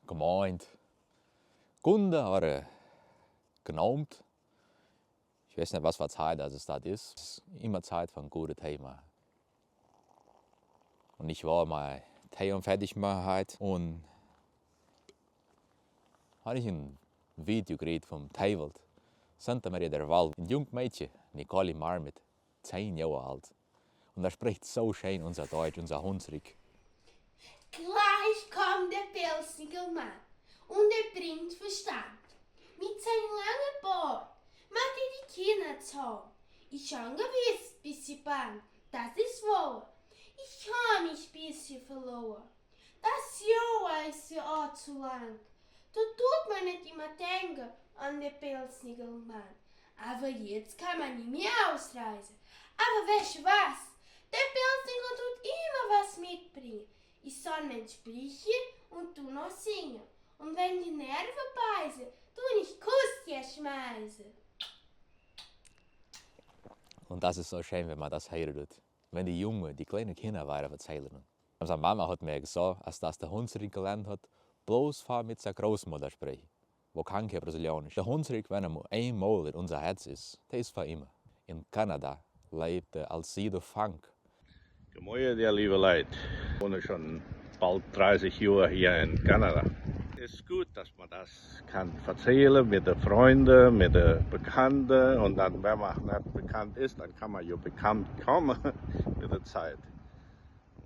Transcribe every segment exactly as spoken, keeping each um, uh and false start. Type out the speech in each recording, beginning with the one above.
gemeint, Kunde oder genamt. Ich weiß nicht, was für Zeit das es das ist. Es ist immer Zeit für ein gutes Thema. Und ich war mal Tee und fertig machen heute und habe ich ein Video gekriegt vom Teiwald, Santa Maria der Wald. Ein junges Mädchen, Nicole Marmit, zehn Jahre alt. Und das spricht so schön unser Deutsch, unser Hunsrück. Gleich kommt der pelzige Mann und er bringt Verstand. Mit seinem langen Bart macht er die Kinder zahm. Ich habe gewiss, bis sie bang, das ist wahr. Ich habe mich ein bisschen verloren. Das Jahr ist ja auch zu lang. Da tut man nicht immer denken an den pelzigen Mann. Aber jetzt kann man nicht mehr ausreisen. Aber weißt du was? Der Pelzinger tut immer was mitbringen. Ich soll mein Sprüche und du noch singen. Und wenn die Nerven beißen, tu nicht Kuss dir schmeißen. Und das ist so schön, wenn man das hören tut. Wenn die Jungen, die kleinen Kinder weiter erzählen. Und meine Mama hat mir gesagt, als das der Hunsrück gelernt hat, bloß fahr mit seiner Großmutter sprechen. Wo kann kein Brasilianisch? Der Hunsrück, wenn er mal einmal in unser Herz ist, der ist für immer. In Kanada lebt der Alcido Funk. Goeiemorgen, ihr liebe Leute. Ich wohne schon bald dreißig Jahre hier in Kanada. Ist gut, dass man das kann erzählen mit den Freunden, mit den Bekannten. Und dann, wenn man nicht bekannt ist, dann kann man ja bekannt kommen mit der Zeit.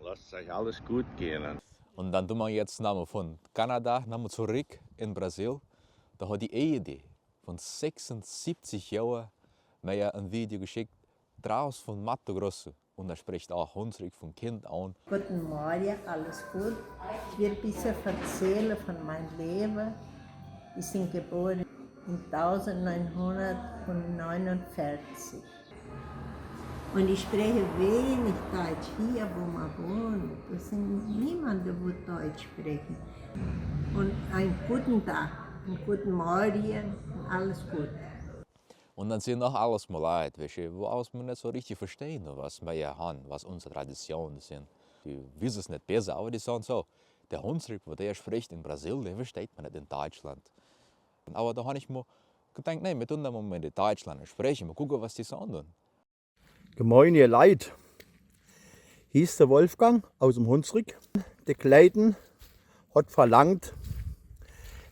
Lasst euch alles gut gehen. Und dann tun wir jetzt nochmal von Kanada nochmal zurück in Brasil. Da hat die Ehe von sechsundsiebzig Jahren mir ein Video geschickt, draußen von Mato Grosso. Und da spricht auch Hunsrück von Kind an. Guten Morgen, alles gut? Ich will ein bisschen erzählen von meinem Leben. Ich bin geboren in tausendneunhundertneunundvierzig. Und ich spreche wenig Deutsch hier, wo man wohnt. Es sind niemanden, wo Deutsch sprechen. Und einen guten Tag, einen guten Morgen und alles gut. Und dann sind noch alles mal Leute, weißt du, wo alles man nicht so richtig verstehen, was wir hier haben, was unsere Traditionen sind. Die wissen es nicht besser, aber die sagen so, der Hunsrück, wo der spricht in Brasil, den versteht man nicht in Deutschland. Aber da habe ich mir gedacht, nein, wir tun da mal in Deutschland sprechen, mal gucken, was die sagen tun. Goeiemorgen, ihr Leute. Hier ist der Wolfgang aus dem Hunsrück. Der Kleiten hat verlangt,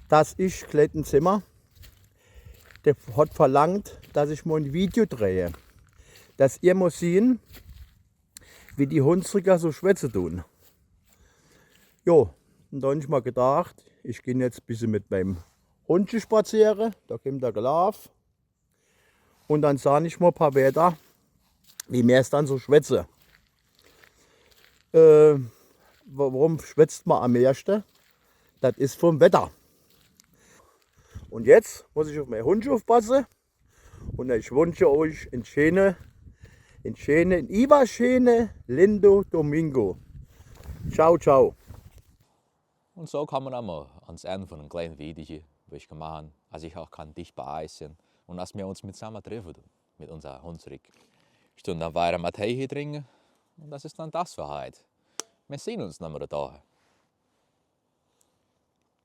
dass ich, Kleiten Zimmer, der hat verlangt, dass ich mal ein Video drehe. Dass ihr mal sehen, wie die Hunsrücker so schwätzen tun. Jo, und dann habe ich mir gedacht, ich gehe jetzt ein bisschen mit meinem Hund spazieren. Da kommt der gelaufen. Und dann sage ich mal ein paar Wörter, wie wir es dann so schwätzen. Äh, wo- warum schwätzt man am meisten? Das ist vom Wetter. Und jetzt muss ich auf meinen Hund aufpassen. Und ich wünsche euch einen schönen, einen schönen, einen überschönen lindo domingo. Ciao, ciao. Und so kommen wir einmal ans Ende von einem kleinen Video, wo ich gemacht habe, als ich auch kann dicht bei euch sein. Und als wir uns mit Sama treffen, mit unserem Hunsrück. Ich tue dann weiter meinen Tee hier trinken und das ist dann das für heute. Wir sehen uns nochmal da.